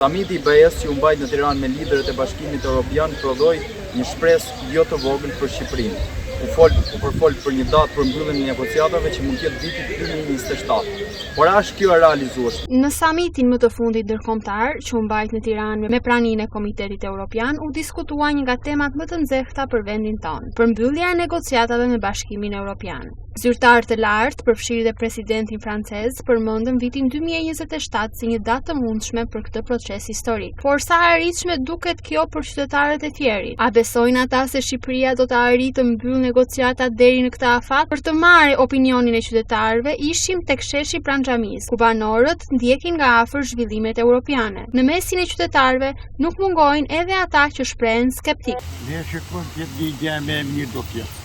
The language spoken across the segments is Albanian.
Samiti i BE-së që u mbajt në Tiranë me liderët e Bashkimit Europian prodhoi një shpresë jo të vogël për Shqipërinë. U fol, u përfol për një datë për mbylljen e negociatave që mund të jetë viti 2027. Por a është kjo e realizueshme? Në samitin më të fundit ndërkombëtar, që u mbajt në Tiranë me praninë e Komitetit Europian, u diskutua një nga temat më të nxehta për vendin tonë, përmbyllja e negociatave me Bashkimin Europian. Zyrtarë të lartë, përfshirë dhe presidentin francez, përmendën vitin 2027 si një datë të mundshme për këtë proces historik. Por sa e arritshme duket kjo për qytetarët e Fierit? A besojnë ata se Shqipëria do të arrijë të mbyllë negociatat deri në këtë afat? Për të marrë opinionin e qytetarëve, ishim tek sheshi pranë xhamisë, ku banorët ndjekin nga afër zhvillimet europiane. Në mesin e qytetarëve nuk mungojnë edhe ata që shprehen skeptikë. Ne shikojmë të jetë një gjë më e mirë do të jetë.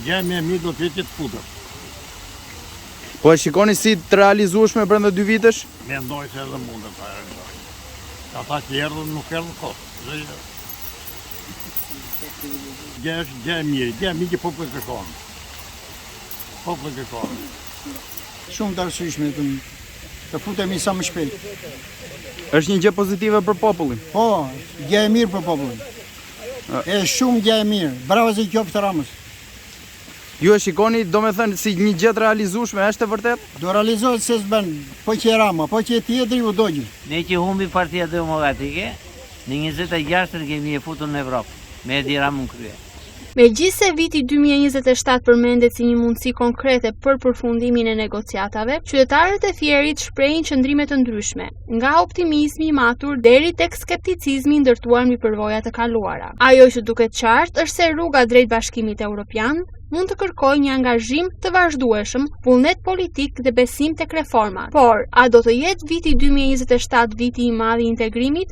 Gjë më e mirë do të jetë të futet. Po e shikoni si të realizueshme brenda dy vitesh? Mendoj se edhe mundet ta realizojnë. Ata që erdhën nuk erdhën kot. Dhe gjë është gjë e mirë, gjë e mirë që populli kërkon. Populli kërkon. Shumë të arsyeshme të, të futemi sa më shpejt. Është një gjë pozitive për popullin. Po, gjë e mirë për popullin. E shumë gjë e mirë. Bravo i qoftë Ramës. Ju e shikoni, domethënë, si një gjë të realizueshme, është e vërtet? Do realizohet se s'bën, po qe Rama, po qe tjetri u dogjën. Ne që humbi Partia Demokratike, në 26-ën kemi e futur në Evropë, me Edi Ramën në krye. Megjithëse viti 2027 përmendet si një mundësi konkrete për përfundimin e negociatave, qytetarët e Fierit shprehin qëndrime të ndryshme, nga optimizmi i matur deri tek skepticizmi i ndërtuar mbi përvoja të kaluara. Ajo që duket qartë është se rruga drejt Bashkimit Europian mund të kërkojë një angazhim të vazhdueshëm, vullnet politik dhe besim tek reformat. Por, a do të jetë viti 2027 viti i madh i integrimit?